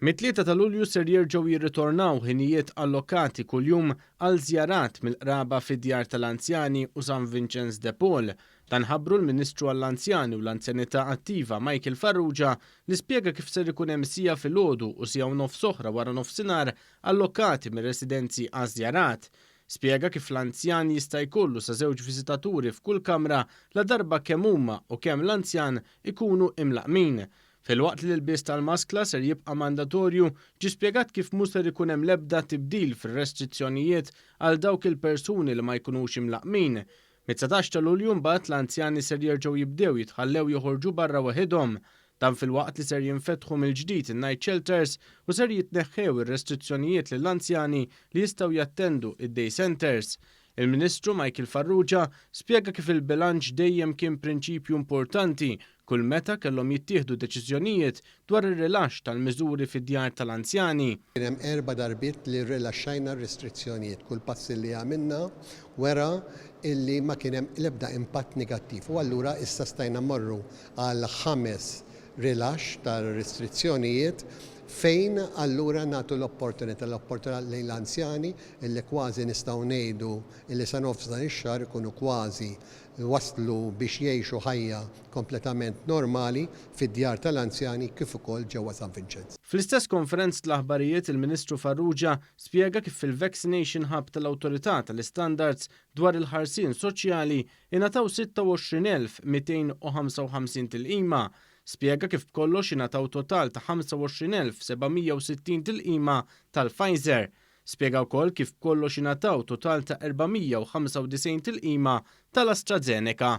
Mit-3 ta' Lulju ser jerġgħu jirritornaw ħinijiet allokati kuljum għal żjarat mill-qraba fid-djar tal-anzjani u San Vinċenz de Paul. Dan ħabbru l-Ministru għall-Anzjani u l-Anzjanità Attiva Michael Farrugia li spjega kif ser ikun hemm siegħa filgħodu u siegħa u nofs oħra wara nofsinhar allokati mir-residenzi għaż-żjarat. Spjega kif l-anzjan jista' jkollu sa żewġ viżitaturi f'kull kamra ladarba kemm huma u kemm l-anzjan ikunu imlaqqmin. Filwaqt li l-ilbies tal-maskla ser jibqa' mandatorju, ġie spjegat kif mhu ser ikun hemm l-ebda tibdil fir-restrizzjonijiet għal dawk il-persuni li ma jkunux imlaqqmin. Mit-19 ta' Lulju mbagħad l-anzjani ser jerġgħu jibdew jitħallew joħorġu barra waħidhom. Dan filwaqt li ser jinfetħu mill-ġdid in-night shelters u ser jitneħħew ir-restrizzjonijiet lill-anzjani li jistgħu jattendu id-day centres. Il-Ministru Michael Farrugia spjega kif il-bilanċ dejjem kien prinċipju importanti kull meta kellhom jittieħdu deċiżjonijiet dwar ir-rilaxx tal-miżuri fid-djar tal-anzjani. Kien hemm erba' darbiet li rrilaxxajna r-restrizzjonijiet. Kull pass li għamilna wera illi ma kien hemm l-ebda impatt negattiv. U allura issa stajna mmorru għal ħames rilaxx tar-restrizzjonijiet fejn allura nagħtu l-opportunità lejn l-anzjani illi kważi nistgħu ngħidu illi sa nofs dan ix-xahar ikunu kważi waslu biex jgħixu ħajja kompletament normali fid-djar tal-anzjani kif ukoll ġewwa San Vinċenz. Fl-istess konferenza tal-aħbarijiet, il-Ministru Farrugia spjega kif fil-Vaccination Hub tal-Awtorità tal-Istandards dwar il-Ħarsien Soċjali ingħataw 26,255 tilqima. Spjega kif b'kollox ingħataw total ta' 25,760 tilqima tal-Pfizer. Spjega wkoll kif b'kollox ingħataw total ta' 495 tilqima tal-AstraZeneca.